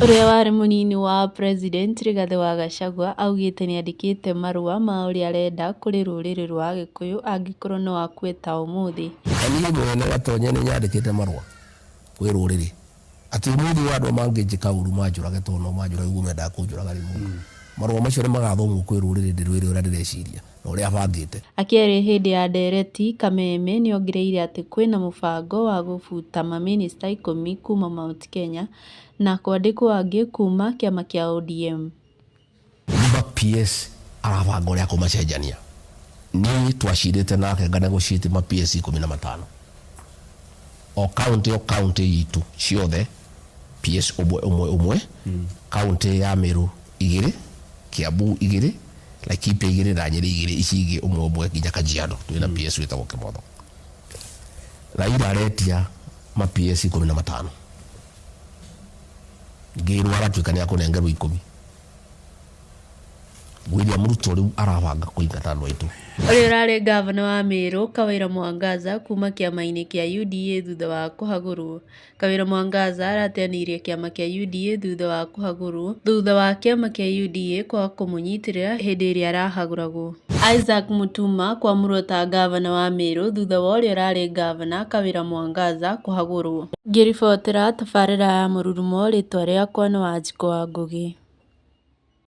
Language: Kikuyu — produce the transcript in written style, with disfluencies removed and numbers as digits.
Ũrĩa warĩ mũnini wa President Rigathĩ wa Gachagua augĩte nĩandĩkĩte marũa ma ũrĩa arenda kũrĩ rũrĩrĩ rwa Agĩkũyũ angĩkorwo no akue ta ũmũthĩ. Na niĩ mwene Gatonye nĩ nyandĩkĩte marũa kwĩ rũrĩrĩ atĩ ũmũthĩ ũyũ andũ mangĩnjĩka ũru manjũrage tondũ no manjũrage ũguo mendaga kũnjũraga rĩ marũa macio nĩ magathomwo kwĩ rũrĩrĩ ndĩrwĩre ũrĩa ndĩreciria na ũrĩa bangĩte. Akĩaria hĩndĩ ya ndereti Kameme nĩongereire atĩ kwĩna mũbango wa gũbuta mamĩnĩsta ikũmi kuma Mt Kenya na kwandĩkwo angĩ kuma kĩama kĩa ODM. Nĩ PS arabanga ũrĩa akũmacenjania. Niĩ twacirĩte nake nga negotiate ma PS 15. O county o county itũ ciothe PS ũmwe ũmwe ũmwe, county ya Meru igĩrĩ, Kiambu igĩrĩ, Laikipia igĩrĩ na Nyeri igĩrĩ, ici ingĩ ũmwe ũmwe nginya Kajiado twĩna PS wĩtagwo Kĩmotho. Raila aretia ma PS 15. Ngĩrwo aratuĩka nĩ akũnengerwo 10. William Ruto rĩu arabanga kũingata andũ aitũ. Ũrĩa ũrarĩ ngavana wa Meru Kawĩra Mwangaza kuma kĩama-inĩ kĩa UDA thutha wa kũhagũrwo. Kawĩra Mwangaza arateanĩirie kĩama kĩa UDA thutha wa kũhagũrwo thutha wa kĩama kĩa UDA kwaga kũmũnyitĩrĩra hĩndĩ ĩrĩa arahagũragwo. Isaac Mutuma kwamũrwo ta ngavana wa Meru thutha wa ũrĩa ũrarĩ ngavana Kawĩra Mwangaza kũhagũrwo. Ngĩribotera tabarĩra ya Mũrurumo rĩtwa rĩakwa nĩ Wanjikũ wa Ngũgĩ.